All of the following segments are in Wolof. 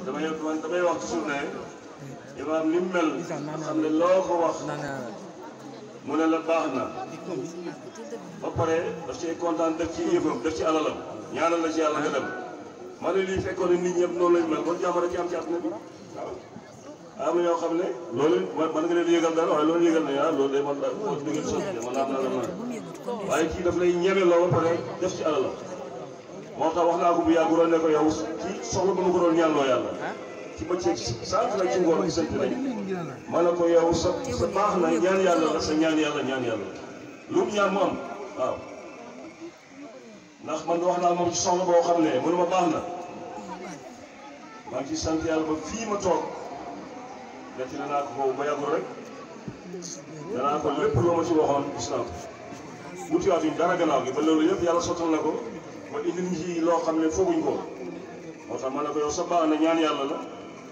damay wax toujours ne imaam ni mu mel xam ne loo ko wax mu ne la baax na ba pare daf cee kontaan def ci yëfam def ci alalam ñaanal la ci yàlla nga dem ma ne lii fekkoon ne nit ñëpp noonu lañ mel kon jàmm rek ci am ci àdduna bi waaw. am na ñoo xam ne loolu man nga leen yëgal dara waaye loolu yëgal ne loolu day man moo ci dëgg sotti man am na la man waaye kii daf lay ñeme loo ba pare def ci alalam moo tax wax naa ko bu yàgguroon ne ko yow ci soxla ba ma ko doon ñaanloo yàlla ci bëccëg sànq nag ci ngoon gisante nañ ma ne ko yow sa baax na ñaan yàlla la sa ñaan yàlla lu mu ñaan mu am waaw ndax man wax naa moom ci soxla boo xam ne mënu ma baax na maa ngi ci sant yàlla ba fii ma toog def ci naa ko foofu ba yàggul rek danaa ko lépp loo ma ci waxoon gis naa ko wutiwaatuñ dara gannaaw gi ba loolu yëpp yàlla sottal na ko ba indi nit ñi loo xam ne fooguñ ko moo tax ma ne ko yow sa baax na ñaan yàlla la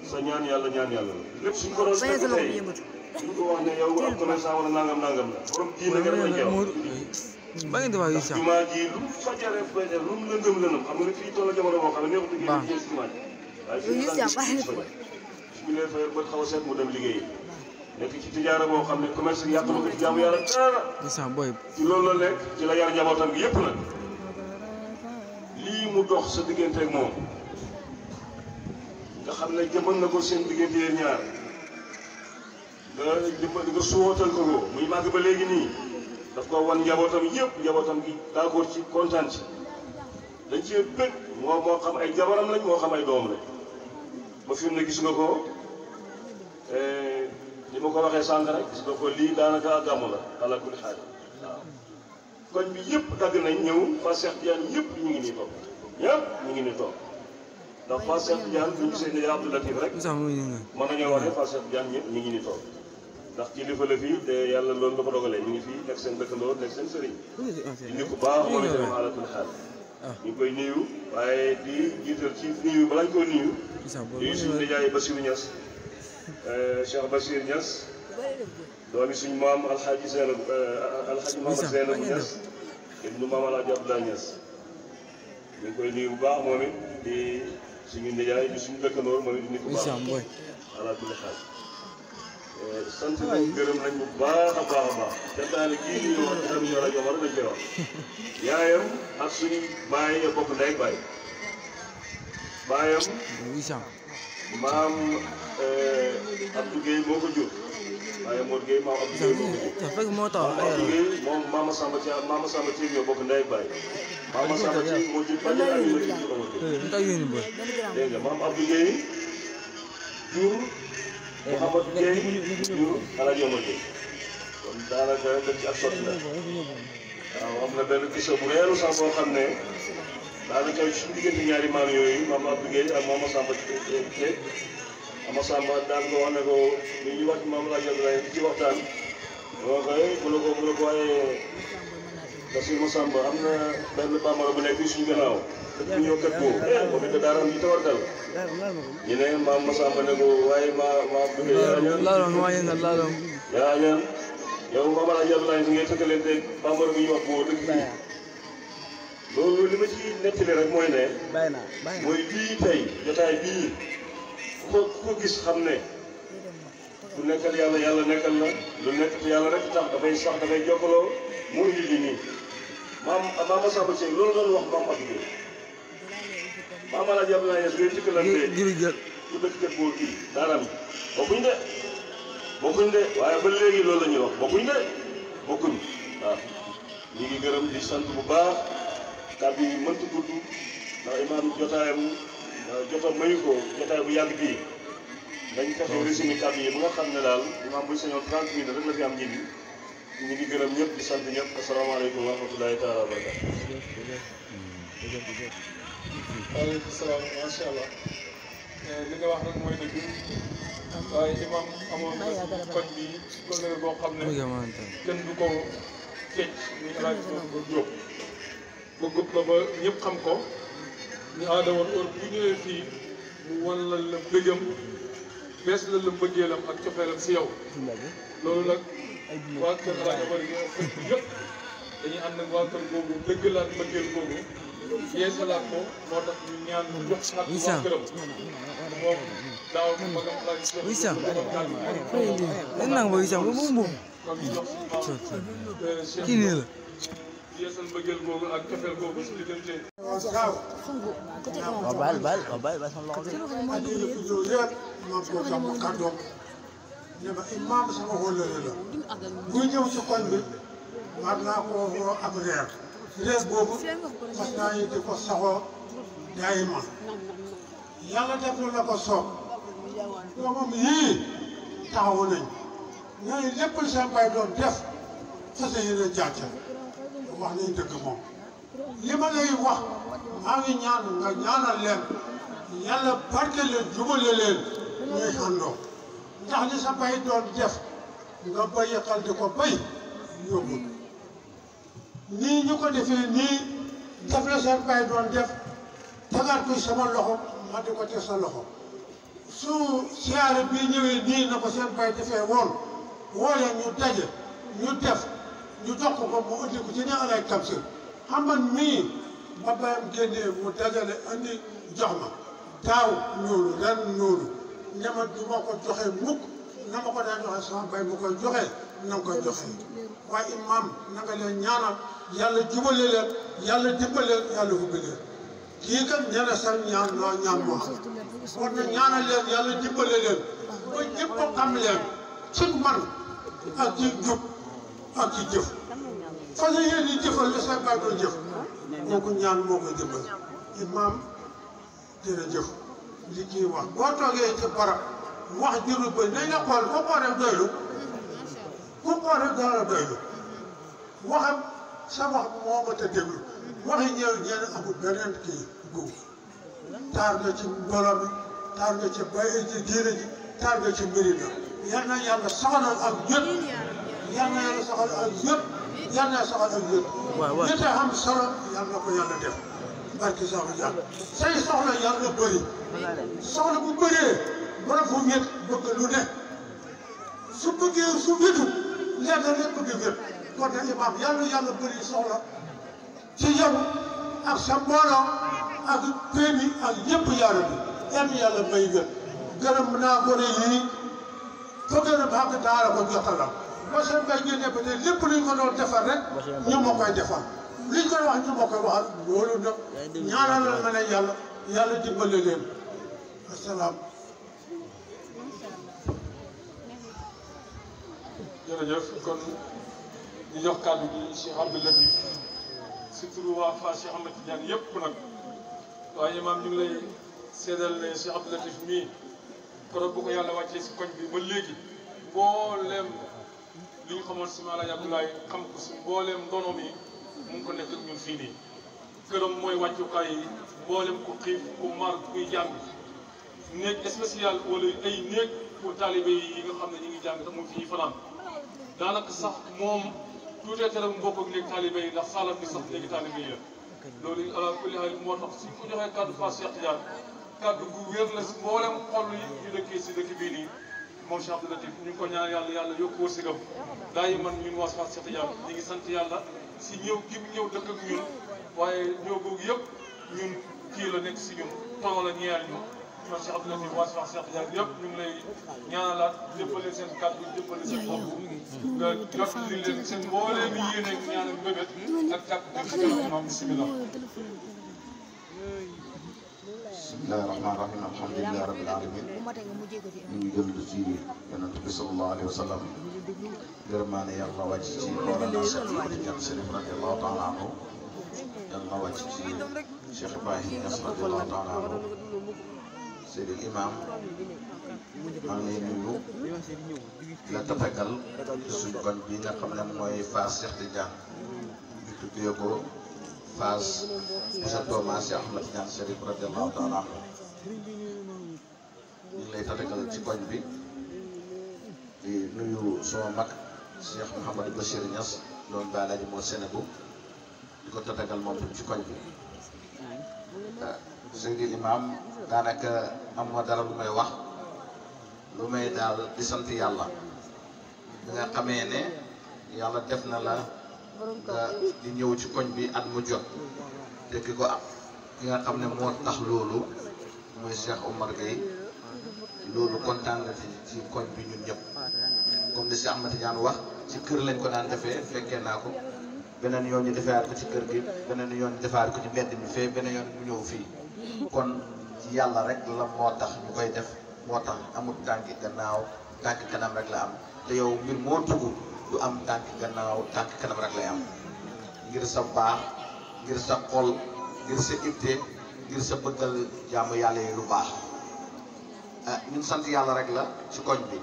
sa ñaan yàlla la lépp suñ ko doon fekk tey suñ ko wax ne yow ab commerçant wala nangam la borom diine nga rek la jeex ba ngeen di wax ndax jumaa ji lu fajare fajar lu mu lëndëm xam nga fii toll jamono boo xam ne neexut a génn ci jumaa ji waaye fii daal su ñu leen fayal ba xaw a seet mu dem liggéeyi nekk ci tijaara boo xam ne commerce yàq na ko ci jaamu yàlla dara ci loolu la nekk ci la yar njabootam gi yëpp nag lii mu dox sa diggante ak moom nga xam ne jëmmal na ko seen diggante yéen ñaar nga suwootal ko muy màgg ba léegi nii daf ko wan njabootam gi d'accord ci kontaan ci dañ cee bëgg moo xam ay jabaram lañ moo xam ay doom lañ ba fi mu ne gis nga ko li ma ko waxee sànq rek gis nga ko lii daanaka gàmmu la ala kulli xaal waaw koñ bi yëpp dagg nañ ñëw Fass Cheikh Tidiane ñëpp ñu ngi nii toog ndax Fass Cheikh Tidiane bu ñu gisee ne Abdou Latif rek mën nañoo wax ne Fass Cheikh Tidiane ñëpp ñu ngi nii toog ndax kilifa la fii te yàlla loolu la ko dogalee ñu ngi fii nekk seen dëkkandoo nekk seen sëriñ di nit ku baax moom itam ala kulli xaal ñu ngi koy nuyu waaye di jiital ci nuyu balaa ñu koy nuyu nuyu suñu nijaay Bassirou Niass Cheikh Bassir Niass doomi suñu maam alxaaji Zeynab alxaaji Mamadou Zeynab Niass ibnu maam alxaaji Abdoulaye Niass ñu ngi koy nuyu bu baax moom it di suñu nijaay di suñu dëkkandoor moom it di nit ku baax ala kulli xaal sant nañ gërëm nañ bu baax a baax jantaane kii nii wax ci tamit rajo war nañ koy wax yaayam ak suñu baay ya bokk ndey ak baay baayam maam Abdou Guèye moo ko jur waaye Modou Guèye maam Abdou Guèye moo ko jur Abdou Guèye moom Mama Samba Thiel ñoo bokk ndey ak baay Mama Samba Thiel moo jur bàjjen ak yu ma jur dégg nga maam Abdou Guèye jur Mouhamadou Guèye jur Alaaji Omar Guèye kon daanaka def ci ak sotti la waaw am na benn kisa bu reelu sax boo xam ne daanaka suñu diggante ñaari maam yooyu maam Abdou Guèye ak Mama Samba Thiel Mama Samba daan ko wax ne ko li ñuy wax maam Alaaji Abdoulaye ci waxtaan moo koy mu ne ko waaye Bassirou Massamba am na benn bambara bu nekk fii suñu gannaaw te ñëw kat boobu moom it daaraam yi tawartal ñu ne maam Massamba ne ko waaye ma Abdou Guèye yaa ñaan yow maam Alaaji Abdoulaye si ngay fekkalante bambara bu ñuy wax boo dëkk fii loolu li ma ci nettali rek mooy ne mooy lii tey jotaay bii ku ko gis xam ne lu nekkal yàlla nekkal la lu nekk te yàlla rek tax dafay sax dafay jokkaloo moo indi li nii maam Massamba Thiel loolu doon wax maam Abdou Guèye maam Alaaji Abdoulaye Niass ngay tikkalante ku dëkk kër boo kii daanam bokkuñ de waaye ba léegi loolu la ñuy wax bokkuñ waaw ñu ngi gërëm di sant bu baax kàddu yi mënta gudd ndax imaam jotaayam jotam mayu ko jotaay bu yàgg bii dañ fexe résumé kàddu yi ba nga xam ne daal imaam buy sañoon 30 minutes rek la fi am njiit ñu ngi gërëm ñëpp di sant ñëpp asalaamaaleykum wa rahmatulahi taala wa barakatu. waaleykum salaam macha allah li nga wax rek mooy dëgg waaye imaam amoon na koñ bi kóllëre boo xam ne kenn du ko fecc ñu alaaj ko jóg ba gëpp la ba ñëpp xam ko ñu aada woon heure bu ñëwee fii mu wan la la bëggam bees la la mbëggeelam ak cofeelam si yow loolu nag waa kër alaaj Omar yëpp dañuy ànd ak waa kër googu dëggalaat mbëggeel googu yeesalaat ko moo tax ñu ñaan jox xaat waa këram moom daaw magam laaj Wisam. Nang ba wisam bu. kon ñu jox suñu Kini la. yeesal mbëggeel googu ak cofeel googu si diggante. bal sama loxo ne ma imaam sama wóllare la buy ñëw ci koñ bi war naa koo woo ak reer boobu fas naa yi di ko saxoo daayima yàlla def na la ko soob doomam yii taxawu nañ ñooñu lépp lu seen bay doon def fas yéene jàcca wax nañ dëgg moom li ma lay wax maa ngi ñaan nga ñaanal leen yàlla barke leen jubale leen ñuy xandoo ndax li sa bay doon def nga bayi xal di ko bay yóbbu nii ñu ko defee nii def la seen bay doon def tegaat ko sama loxo ma di ko teg sa loxo su siyaare bii ñëwee nii na ko seen bay defee woon woolee ñu daje ñu def ñu jox ko mu indi ko ci ne alay Tamsir xam man mii ba bayam génnee mu dajale andi jox ma daaw ñuulu ren ñuulu ñama du ma ko joxe mukk na ma ko daan joxe sama bay mu koy joxe na nga koy joxe waaye imam na nga leen ñaanal yàlla jubale leen yàlla dimbale leen yàlla hubbi leen kii kat ñene sax ñaan loo ñaan moo xam war na ñaanal leen yàlla dimbale leen ba ñëpp xam leen ci man ak ci jub ak ci jëf fa la yéen di jëfal li seen bay doon jëf kooku ñaan moo koy dimbal imam jërëjëf li kii wax boo toogee ci barab wax jurul ba nañ la xool ku xool rek doylu ku xool rek dara doylu waxam sa wax moo mat a déglu waxi ñëw ñenn amul beneen kii góob taar nga ci mbooloo mi taar nga ci bay ci diine ji taar nga ci mbiri na yal na yàlla saxalal ak yëpp yal na yàlla saxal ak yëpp yal na saxal ak yëpp ñi te am solo yal na ko yàlla def barki soxla jàll say soxla yàlla bëri soxla bu bëree borom fu ñett bëgg lu ne su bëggee su wétu lenn rek bëgg wét kon nag imaam yàlla bëri soxla ci yow ak sa mbooloo ak péemi ak ñëpp yaara bi yàlla may wét gërëm naa ko ne yii fa gën a baax daara ko jotalam ba seen bay génne ba tey lépp luñ ko doon defar rek ñu ma koy defar liñ koy wax ñu ma koy waxal loolu nag ñaanal la ma ne yàlla dimbale leen asalaam. jërëjëf kon ñu jox kàddu gi Cheikh Abdou Latif surtout waa Fass Cheikh Ahmed Tidiane yëpp nag waaye imaam ñu ngi lay seedal ne Cheikh Abdou Latif mii keroog bu ko yàlla wàccee si koñ bi ba léegi mbooleem li ñu xamoon si Maalaaj Abdoulaye xam ko si mbooleem ndono mi mu ngi ko nekk ak ñun fii nii këram mooy wàccukaay yi mbooleem ku xiif ku mar kuy jàng néeg spécial wala ay néeg pour talibé yi nga xam ne ñu ngi jàng te mu fi ñuy fanaan daanaka sax moom tuutee tere mu bokk ak léegi talibé yi ndax saalam bi sax léegi talibé yi la loolu ala kulli haal moo tax suñ ko joxee kàddu Fass Cheikh Tidiane kàddu gu wér la si mboolem xol yi ñu dëkkee si dëkk bii nii moom Cheikh Abdou Latif ñu ngi ko ñaan yàlla yokku wërsëgam daa yi man ñun waa Fass Cheikh Tidiane ñu ngi sant yàlla si ñëw gi mu ñëw dëkk ak ñun waaye ñëw googu yëpp ñun kii la nekk si ñun tono la ñeel ñu man Cheikh Abdou Latif waa Fass Cheikh Tidiane yëpp ñu ngi lay ñaanalaat jëppale seen kàddu jëppale seen bopp nga jot li leen seen mbooleem yéene ñaan ak bébét ak kàddu dem si kanam imam bismillah. bismillahi rahmaani rahim alhamdulillahi rabbil alamin ñu ngi jël ci yonent bi sallallahu alayhi wa sallam gërëmaane yàlla wàcc ci Mawlana Cheikh Ahmed Tidiane Chérif radiyallahu taala anhu yàlla wàcc ci Cheikh Ibrahim Niass radiyallahu taala anhu Seydil Imam maa ngi lay nuyu la tatagal suñ koñ bi nga xam ne mooy Fass Cheikh Tidiane ñu tuddee ko Fass Moussa Thomas Cheikh Ahmed Tidiane Chérif radiyallahu taala anhu ñu ngi lay tatagal ci koñ bi di nuyu sama mag Cheikh Mouhamadou Bachir Niass doon baala ji moo Sénégal di ko tatagal moom ci koñ bi Seydil Imam daanaka am ma dara lu may wax lu may daal di sant yàlla bi nga xamee ne yàlla def na la nga di ñëw ci koñ bi at mu jot te ki ko am ki nga xam ne moo tax loolu muy Cheikh Omar Gueye loolu kontaan na ci koñ bi ñun ñëpp comme li Cheikh Ahmed Tidiane wax ci kër lañ ko daan defee fekkee naa ko beneen yoon ñu defewaat ko ci kër gi beneen yoon ñu defewaat ko ci mbedd mi fee beneen yoon ñu ñëw fii kon ci yàlla rek la moo tax ñu koy def moo tax amul tànki gannaaw tànki kanam rek la am te yow mbir moo dugg du am tànki gannaaw tànki kanam rek lay am ngir sa baax ngir sa xol ngir sa itte ngir sa bëggal jaamu yàlla yi lu baax ñun sant yàlla rek la ci koñ bi